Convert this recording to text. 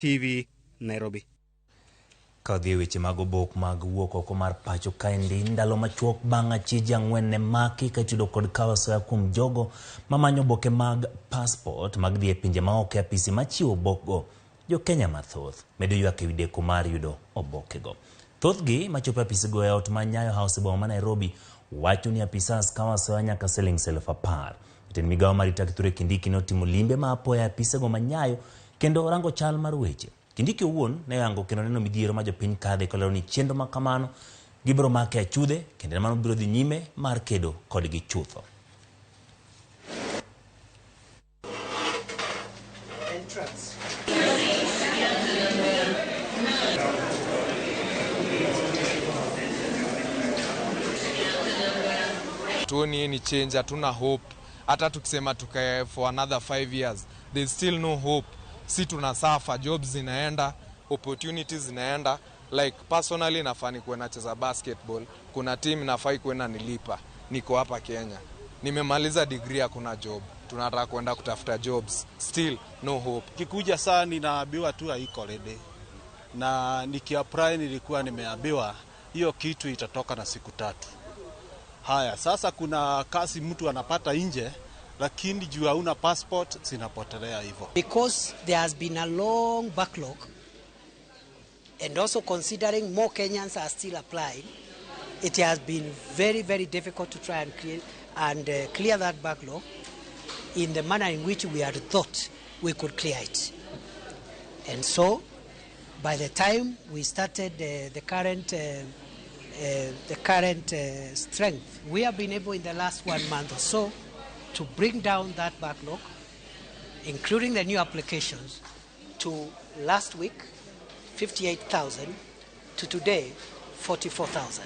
TV, Nairobi. Ka wadhi e weche mag obok mag wuok oko mar pacho kaendi, ndalo machuok bang' achije ang'wen ne maki ka itudo kod kawo asoya kuom jogo mamanyo oboke mag passport mag dhi e pinje maoko e apisi machiwo obokgo. Jo Kenya mathoth medo ywak ewi deko mar yudo obokego. Thothgi machopo e apisigo e ot ma Nyayo House e boma ma Nairobi wacho ni apisas kawo asoya nyaka siling 10,000. Jatend migawo mar arita Kithure Kindiki notimo limbe ma apoya e apisego ma Nyayo kendo rango chal mar weche. Kindiki owuon ne oyango kendo neno midhiero ma jopiny kadhe kolero ni chenro ma kamano gibiro make achudhe kendo mano biro dhi nyime mar kedo kodgi chutho. Tuoni any change, hatuna hope. Hata tukisema tukae for another 5 years, there's still no hope. Si tuna suffer, jobs zinaenda, opportunities zinaenda. Like personally nafaa nikuwe nacheza basketball, kuna team nafai kuwe nilipa, niko hapa Kenya. Nimemaliza degree, hakuna job. Tunataka kwenda kutafuta jobs, still no hope. Kikuja saa ninaambiwa tu haiko ready, na nikiapply nilikuwa nimeambiwa hiyo kitu itatoka na siku 3. Haya, sasa kuna kazi mtu anapata nje, lakini juu hauna passport zinapotelea hivyo. Because there has been a long backlog, and also considering more Kenyans are still applying, it has been very, very difficult to try and create and clear that backlog in the manner in which we had thought we could clear it. And so, by the time we started the current strength, we have been able in the last 1 month or so to bring down that backlog, including the new applications, to last week 58,000 to today 44,000.